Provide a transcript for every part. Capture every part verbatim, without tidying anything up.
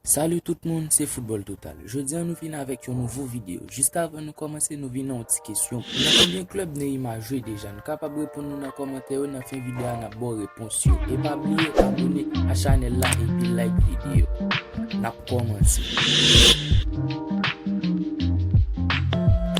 Salut tout moun, se Foutbòl Total. Jodi a nou vin avèk yon nouvo videyo. Jis avan nou kòmanse, nou vin nan yon ti kesyon. Nan konbyen klèb Neymar jwe deja? Nou kapab reponn nou nan kòmantè yo nan fen videyo a, n ap ba w repons yo. E pa bliye abòne a chanèl la epi like videyo. N ap kòmanse.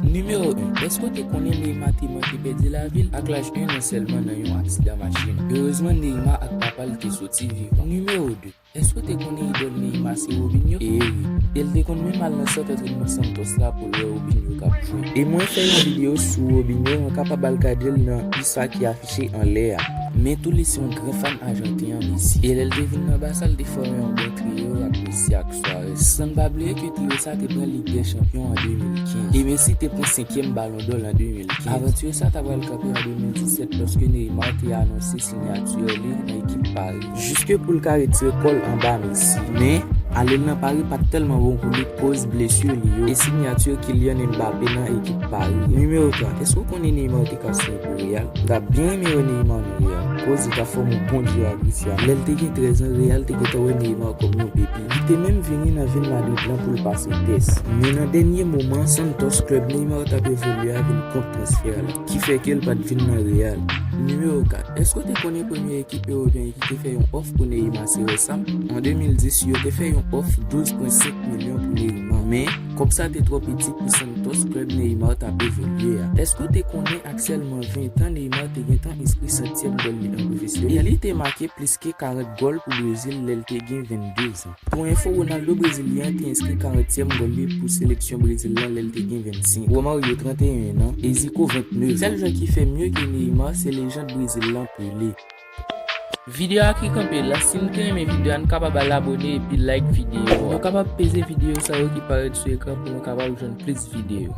Nimewo en, èske w te konnen Neymar te manke pèdi lavi l ak laj en an sèlman nan yon aksidan machin? Erezman, Neymar ak papa l te soti vivan. Nimewo de, èske w te konnen idòl Neymar se Robinho? E wi, e l te konn menm al nan sant antrènman Santos la pou l wè Robinho k ap jwe. E mwen fè yon videyo sou Robinho, nou kapab al gade l nan istwa ki afiche anlè a. Men tou li se yon gran fan ajanten an Messi. E lè l te vin nan Barça, l te fòme yon bon triyo ak Messi ak Suarez. San n pa bliye ke triyo sa te pran Lig dè Chanpyon an de mil kenz. E Messi te pran senkyèm Balon dò l an de mil kenz. Avanti sa ta pral kanpe an de mil disèt lòske Neymar te anonse sinyati li nan ekip Paris. Jiske pou l ka retire kò l anba Messi. Men, ale l nan Paris pa t tèlman bon pou li koz blesi li yo e sinyati Kylian Mbappé nan ekip Paris. Nimewo twa, èske w konnen Neymar te ka siyen pou Real? M ta byen renmen wè Neymar nan Real, koz li ta fòme yon bon dyo ak Real. Lè l te gen trèz an, Real te gentan wè Neymar kòm yon bebi. Li te menm vini nan vil Madrid lan pou l pase tès. Men nan dènye moman, Santos, klèb Neymar t ap evolye a, vin kont transfè la, ki fè ke l pa t vin nan Real. Nimewo kat, èske w te konnen premye ekip ewopeyen ki te fè yon òf pou Neymar se West Ham? An de mil dis, yo te fè yon òf douz pwen senk milyon pou Neymar, men kòb sa te twò piti pou Santos, klèb Neymar t ap evolye a. Èske w te konnen ak sèlman ven tan, Neymar te gentan enskri santyèm gòl li an pwofesyonèl? E li te make plis ke karant gòl pou Brezil lè l te gen vennde zan. Pou enfo, Ronaldo brezilyen an te enskri karantyèm gòl li pou seleksyon Brezil lan lè l te gen vennsenk. Romario, trannteyen an, e Zico, vennèf. Sèl jwè ki fè mye ke Neymar se lejand Brezil lan, Pelé. Videyo a ki kanpe la. Si nou te renmen videyo a, nou kapab al abòne epi like videyo a. Nou kapab peze videyo sa yo ki parèt sou ekran pou nou kapab jwenn plis videyo.